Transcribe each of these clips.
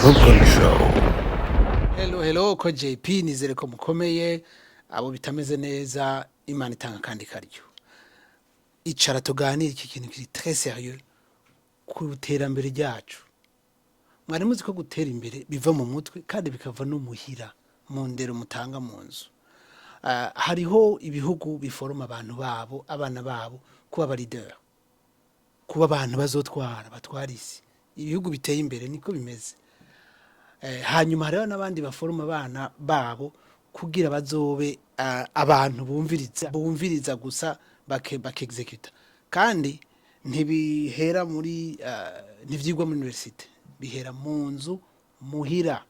Popcorn Show. Hello, hello, ko JP, nizere ko mukomeye. Abo bitameze neza, Imana itanga kandi karyo. Icara tuganire iki kintu kiri très sérieux ku terambere ryacu. Mwari muzi ko gutera imbere biva mu mutwe kandi bikava no muhira, mu ndero mutanga mu nzu? Hariho ibihugu biforoma abantu babo, abana babo, kuba aba leader, kuba abantu bazotwara, batwara isi. Ibihugu biteye imbere niko bimeze. Hanyuma hariho n'abandi baforoma abana babo kugira bazobe abantu bumviriza gusa, bakexecuta. Kandi ntibihera muri ntivyigwa muri université, bihera mu nzu, muhira.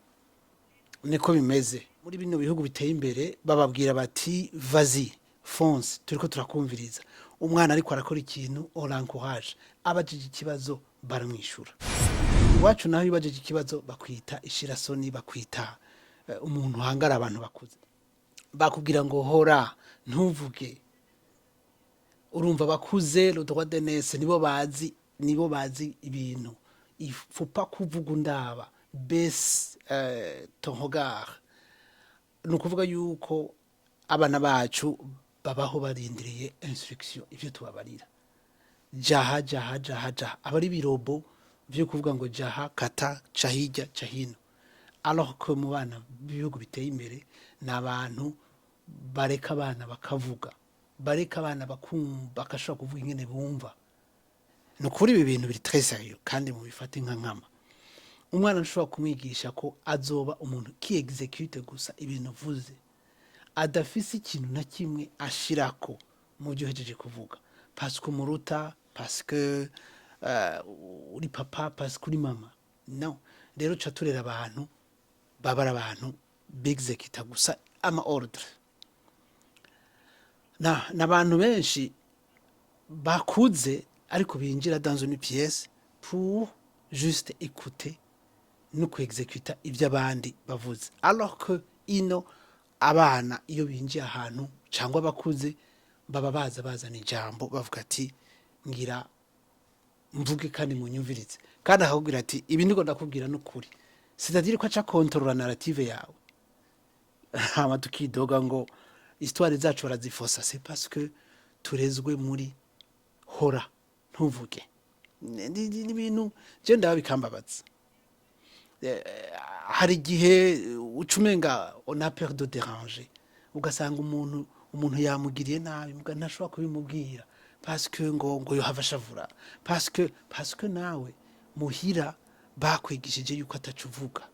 Niko bimeze muri bino bihugu biteye imbere. Bababwira bati: "Vas-y, fonce, turiko turakumviriza." Umwana ariko arakora ikintu, on l'encourage. Abajije ikibazo, baramwishura. Iwacu naho, iyo ubajije ikibazo, bakwita ishirasoni, bakwita umuntu uhangara abantu bakuze, bakubwira ngo hora, ntuvuge. Urumva, bakuze, le droit d'aînesse, nibo bazi ibintu. Il faut pas kuvuga undaba, baisse ton regard. Ni ukuvuga yuko abana bacu babaho barindiriye instruction, ivyo tubabarira: jaha, jaha, jaha, jaha. Aba ari ibirobo vyo kuvuga ngo jaha, kata, ca hirya, ca hino. Alors que mu bana b'ibihugu biteye imbere ni abantu bareka abana bakavuga, bareka abana bakumva, bakashobora kuvuga ingene bumva. Ni ukuri, ibi bintu biri très sérieux kandi mubifate nka nkama. Umwana nshobora kumwigisha ko azoba umuntu qui exécute gusa ibintu uvuze, adafise ikintu na kimwe ashirako mu byo uhejeje kuvuga, parce que umuruta, parce que uri papa, parce que uri mama. No rero ca turera abantu baba ari abantu bexecuta gusa ama ordre. Na n'abantu benshi bakuze ariko binjira dans une pièce pour juste écouter no kuexecuta ibyo abandi bavuze, alors que ino abana iyo binjiye ahantu cyangwa abakuze, baba baza bazana ijambo, bavuga ati: "Ngira mvuge kandi munyumvirize." Kandi akakubwira ati: "Ibi ndiko ndakubwira n'ukuri." C'est-à-dire ko aca contrôla narrative yawe. Hama tukidoga ngo histoire zacu barazifosa. C'est parce que turezwe muri hora, ntuvuge. Ni ibintu je ndaba bikambabaza. Hari igihe uca umenga on a peur de déranger, ugasanga umuntu yamugiriye nabi, muga ntashobora kubimubwira parce que ngo yohava ashavura, parce que nawe muhira bakwigishije yuko atacu uvuga.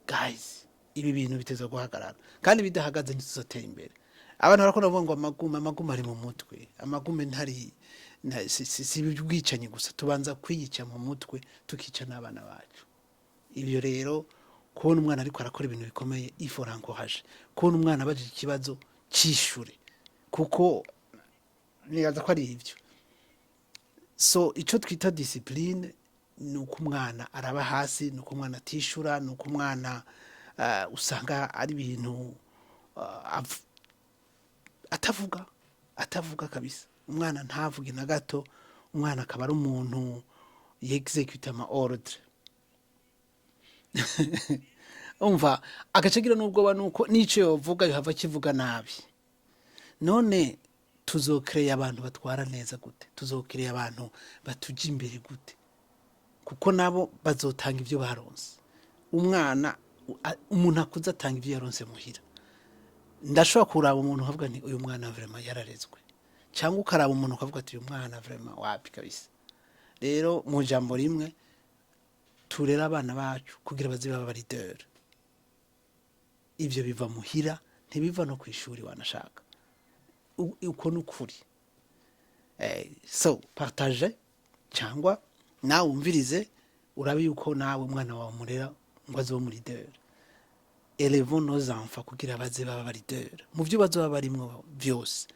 Guys, ibi bintu biteza guhagarara, kandi bidahagaze ntituzotera imbere. Abantu barakunda kuvuga ngo amagume, amagume ari mu mutwe. Amagume ntari si ubwicanyi gusa. Tubanza kwiyica mu mutwe, tukica n'abana bacu. Ibyo rero, kubona umwana ariko arakora ibintu bikomeye, il faut l'encourager. Kubona umwana abajije ikibazo, cishure, kuko nibaza ko ari ivyo. So ico twita discipline ni uko umwana araba hasi, ni uko umwana atishura, ni uko umwana usanga ari ibintu atavuga, atavuga kabisa. Umwana ntavuge na gato. Umwana akaba ari umuntu yexecute ama ordre. Umva, agace agira n'ubwoba nuko n'ico yovuga yohava akivuga nabi. None tuzokereye abantu batwara neza gute? Tuzokereye abantu batuja imbere gute? Kuko nabo bazotanga ivyo baronse. Umwana, umuntu akuze atanga ivyo yaronse muhira. Ndashobora kuraba umuntu ukavuga nti: "Uyu mwana vraiment yararezwe," cyangwa ukaraba umuntu ukavuga ati: "Uyu mwana vraiment wapi kabisa." Rero mu jambo rimwe, turere abana bacu kugira baze baba leader. Ivyo biva muhira, ntibiva no kwishuri wanashaka. Uko ni ukuri. So partage cyangwa nawe wumvirize, urabe yuko nawe umwana wawe murera ngo azobe umu leader. Élevons nos enfants kugira baze baba leader mu byo bazoba barimwo byose.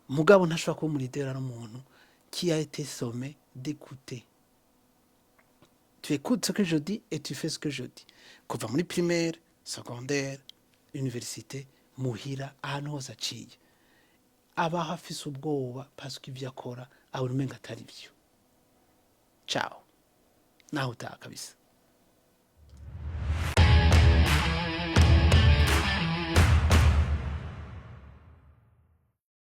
Mugabo ntashobora kuba umu leader ari umuntu qui a été sommé d'écouter. Tu écoutes ce que je dis et tu fais ce que je dis. Kuva muri primaire, secondaire, université, muhira, ahantu hose aciye, abaho afise ubwoba parce que ivyo akora abona umenga atari vyo. Ciao, naho utaha kabisa.